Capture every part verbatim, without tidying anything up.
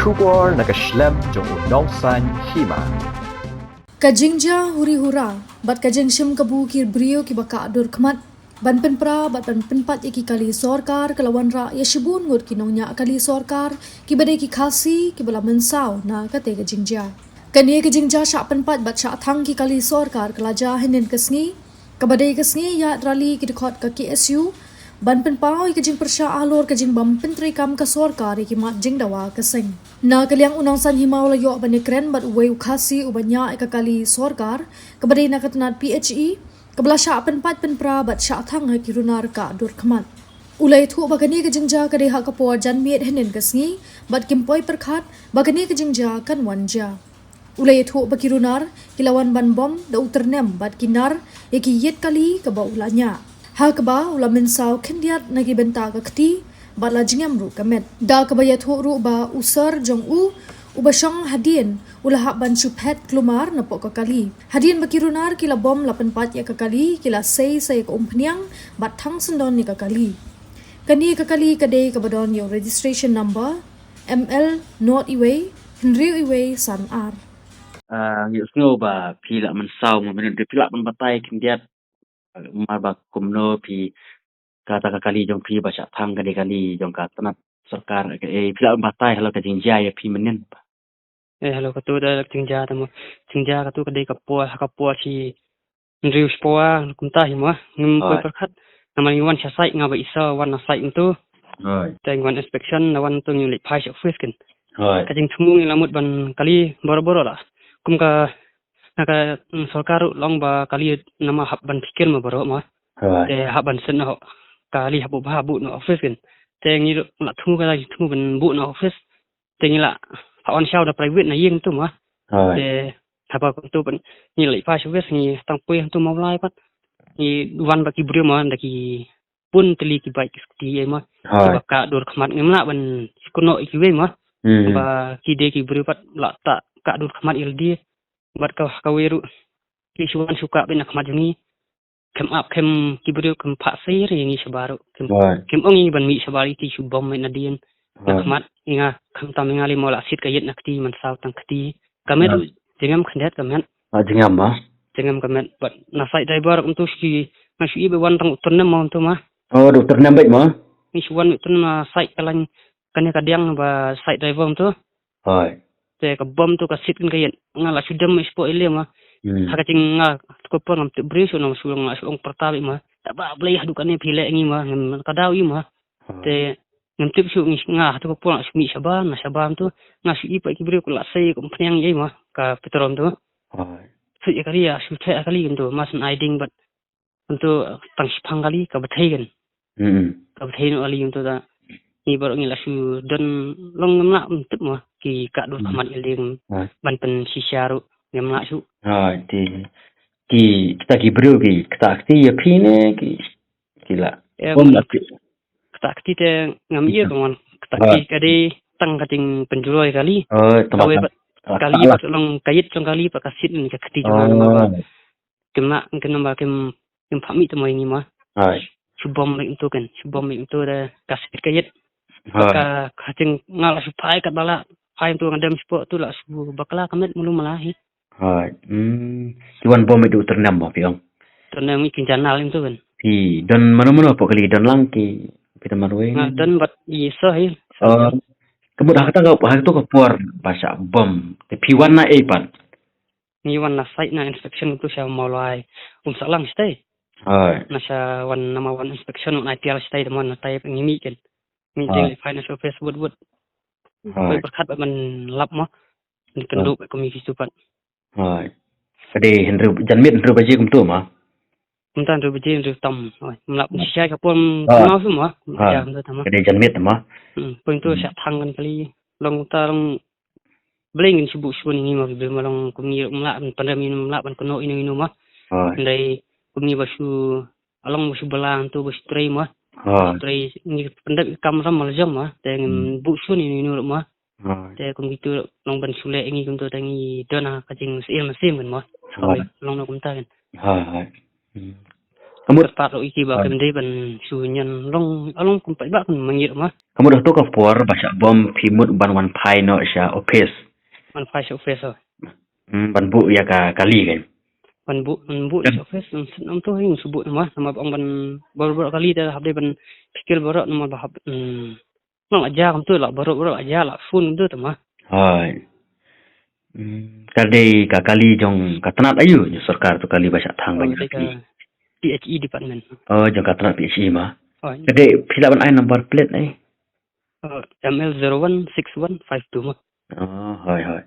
Khubor na ka shlem jong u Nongsaiñ Hima. Ka jingjia huri hura bad ka jingshim kabu ki briew kiba kah dur khmat ban pynpra bad ban pynpait ïa ki kali sorkar ka la wanrah ïa shibun ngut ki nongñiah kali sorkar kiba dei ki Khasi kiba la mynsaw na kata ka jingjia. Kane ka jingjia shah pynpait bad shah thang ki kali sorkar ka la jia hynnin ka sngi, kaba dei ka sngi ïaid rally ki dkhot ka K S U ban pynpaw ïa ka jingpyrshah halor ka jingbym pyntreikam ka sorkar ïa ki mat jingdawa ka seng. Na ka liang u Nongsaiñ Hima u la ïoh ban ïakren bad uwei u Khasi uba ñiah ïa ka kali sorkar kaba dei na ka tnat P H E, kaba la shah pynpait pynpra bad shah thang ha ki runar kah dur khmat. U la ïathuh ba kane ka jingjia ka dei ha ka por janmiet hynnin ka sngi bad kim poi pyrkhat ba kane ka jingjia kan wan jia. U la ïathuh ba ki runar ki la wan ban bom da u tyrnem bad ki nar ïa ki ïit kali kaba u la ñiah, ha kaba u la mynsaw khyndiat na ki bynta ka kti bad la jngem ruh ka met. Da kaba ïathuh ruh ba u sir jong u uba shong hadien u la hap ban shu phet klumar napoh ka kali. Hadien ba ki runar ki la bom, la pynpait ïa ka kali, ki la sei sa ïa ka umphniang bad thang syndon ïa ka kali. Kane ka kali ka dei kaba don ïa u registration number M L not iwei hynriew iwei san ar. Ah, ngi sngew ba phi la mynsaw mo mynnin, phi lah ban batai khyndiat, ah, mar ba kumno phi, kata ka kali jong phi ba shah thang ka dei kali jong ka tnat sorkar ka, eh, phi lah ban batai halor ka jingjia ïa phi mynnin. Eh, halor katu da jingjia ta mo. Jingjia katu ka dei ka por, ha ka por shi hynriew shiphew kumta hi mo. Ngim poi pyrkhat. Namar ngi wan sha site, nga bad i sir wan na site mynta. Te ngi wan inspection, na wan mynta ngi leit phai sha office kin. Ka jingthmu ngi la mut ban kali bor bor la. Kum ka, na ka, mm, sorkar ruh long ba kali namar hap ban pyrkhat mo bor mo. Te hap ban send noh kali, hap buh bha buh noh office kin. Te ngi ruh la thmu ka jingthmu ban buh noh office. Te ngi la phah wan shaw da private na ïing tu mo. Te haba kumtu pat ngi la ïa phah sha west, ngi tang poi hangtu Mawlai pat. Ngi wan bad ki briew mo, da ki bun tylli ki bike, ki scooty ïa mo. Kiba kah dur khmat, ngim lah ban shu kynnoh ïa kiwei mo. Ba ki dei ki briew pat la tah kah dur khmat ïa lade. Bad ka, kawei ruh ki shu wan shu kah beit na khmat jong ngi. Khlem ap, khlem, ki briew khlem phah sei re ïa ngi shabar ruh. Khlem, khlem ong ïa ngi ban mih shabar, ki shu bom beit nadien. Na khmat ïa nga, khamtam ïa nga lei mo, la sit ka ïit na kti, mynsaw tang kti. Ka met ruh jingem khyndiat ka met. Ah, jingem ma? Jingem ka met. Bad na site driver ruh kumtu, shu, nga shu ïohi ba wan tang u tyrnem mo kumtu ma. Oh, da u tyrnem beit ma? Ngi shu wan u tyrnem na site ka lain kane ka diang ba site driver kumtu. Te ka bom tu ka sit kin ka ïit. Nga la shu dem ïa sport ïa lei ma. Ha ka jing nga tu ka por ngam tip briew shuh, nga shu, nga shu ong pyrta beit ma. Tang ba Blei haduh kane phi leh ngi ma, ngam ka daw ïa ma. Te ngam tip shuh ngi, nga tu ka por nga shu mih shabar, na shabar tu nga shu ïohi pat ki briew ka la sei ka umphniang ïa ma, ka petrol tu. Shu ïa kali, ïa shu theh kali tu, ma shu ai ding bad Kumtu tang shiphang kali ka bthei kan. Ka bthei noh kali kumtu ta. Ngi baroh ngi la shu don, long ngam lah ban tip mo, ki kah dur khmat ïa lade, ban pynshisha ruh ngam lah shuh. Te ki, kita ki briew ki ktah kti ïa phi ne ki, ki la. Ktah kti te ngam ïoh ka mon. Ktah kti ka dei tang ka jingpynjuloi kali. Kawei pat kali pat long ka ïit jong kali pat ka sit ka kti jong nga. Kim lah, kim lah ba kim, kim phah mih te mo ïa ngi ma. Shu bom beit kumtu kan, shu bom beit kumtu da ka sit ka ïit. Ka, ka jing nga la shu phai katba la phai kumtu, nga dem sport tu la shu bakla ka met mulu mala hi. Ki wan bom beit da u tyrnem ba phi ong. Tyrnem ki janal kumtu kan. Phi don mano mano hapoh kali, don lang ki, phi don marwei? Nga don bad i sir hi. Ka mut ha kata ka, ha kata ka por ba shah bom te phi wan na ei pat? Ngi wan na site na inspection tu sha Mawlai. Um sah lang shatei. Na sha wan, namar wan inspection wan I T R shatei, te mon na tai ngi mih kan. Mih jing leit phai na sha office wut wut. Poi pyrkhat ban lap mo. Ni kynduh kum ki supat. Ka dei hynriew, janmiet hynriew baje kumtu ma. Kumta hynriew baje, hynriew tam. Ym lap shisha ka por, kumno shu ma. Ka dei janmiet ma. Poi tu shah thang kan kali. Long ta long Blei ngin shu buh shuh ïa ngi ma, ki briew ma long kum ngi ruh ym lah ban pynrem, ym lah ban kynnoh ino ino ma. Hynrei kum ngi ba shu, long ba shu balang tu ba shu trei ma. Trei ngi pyndep ïa ka kam ram ma la jong ma. Te ngim buh shuh ïa ino ino ruh ma. Te kum kitu long ban shu leh ïa ngi kumtu te ngi don ha ka jingsyier mynsiem kan ma. Long na kumta kan. Ka mut pat ruh ïa ki ba kim dei ban shu ñion long, long kum pat ba kum mangit ma. Ka mut ha kato ka por ba shah bom phi mut ban wan phai noh sha office. Wan phai sha office. Hmm, ban buh ïa ka kali kan. Ban buh, ban buh ïa ka office, um, shu buh namar ba ong ban baroh baroh kali te hap dei ban pyrkhat baroh namar ba hap, hmm, nang aja kumto lah baroh baroh aja lah phone kumto te ma. Hooid. Hmm, ka dei ka kali jong ka tnat aïu jong sorkar to kali ba shah thang ba ñion kali. P H E department. Oh, jong ka tnat P H E ma. Hooid. Ka dei phi lah ban ai number plate ai. Oh, M L zero one six one five two ma. Oh, hooid, hooid.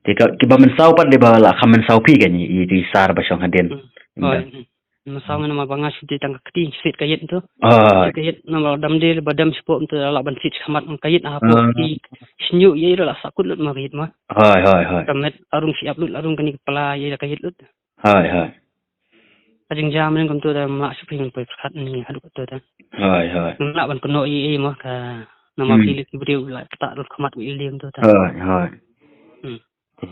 Te ka, kiba mynsaw pat dei ba la kham mynsaw phi kan ïa i sar ba shong hadien. Hmm. Hooid. Mynsaw nga namar ba nga shu dei tang ka kti, shu siat ka ïit to. Hooid. Siat ka ïit namar dam dei ba dam shapoh to la ban siat shakhmat ka ïit hapoh ki. Shu ñiuh ïa i la sah kut lut ma ka ïit ma. Hooid, hooid, hooid. Ka met arung shi ap lut, arung kani ka pla ïa ka ïit lut. Hooid, hooid. Ka jingjia mynne kumto te mlak shu phi ngan poi pyrkhat ni haduh kumto te. Hooid, hooid. Mlak ban kynnoh ïa i ma ka namar phi leit ki briew la ktah dul khmat ïa i kumto te. Hooid, hooid. Hmm. Te,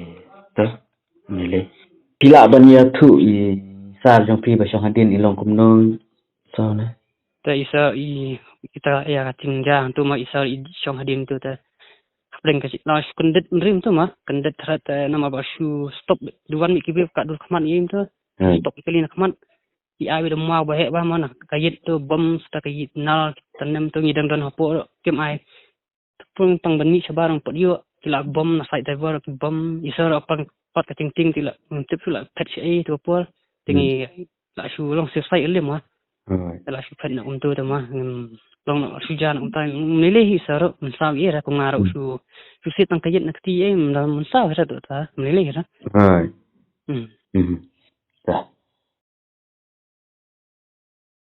te, ni le. Phi lah ban ïathuh i sar jong phi ba shong hadien i long kumno? Sa na. Te i sar i, kita ïa ka jingjia to ma i sar i shong hadien to te. Hapdeng ka sik la shu kyndit rim to ma, kyndit thret te namar ba shu stop duwan mi ki briew ka dul khmat ïa i to. Hmm. Stop kali na khmat. I ai wi da maw ba heh ba ma na ka ïit to bom sta ka ïit nal tanem to ngi dang don hapoh kim ai. Pung tang ban mih shabar ang pat ïoh ki la bom na side driver ki bom i sar pang pat ka ting ting ti la tip shu la phet shi ai to por ting i la shu long sir sai lim ha. Hooid. La shu phet na um to te ma long na shu jan um tai mlele hi sar mynsaw i ra ko nga ra shu shu sit tang ka ïit na kti ai mynsaw ra to ta mlele ra. Hooid. Hmm. Hmm. Ta.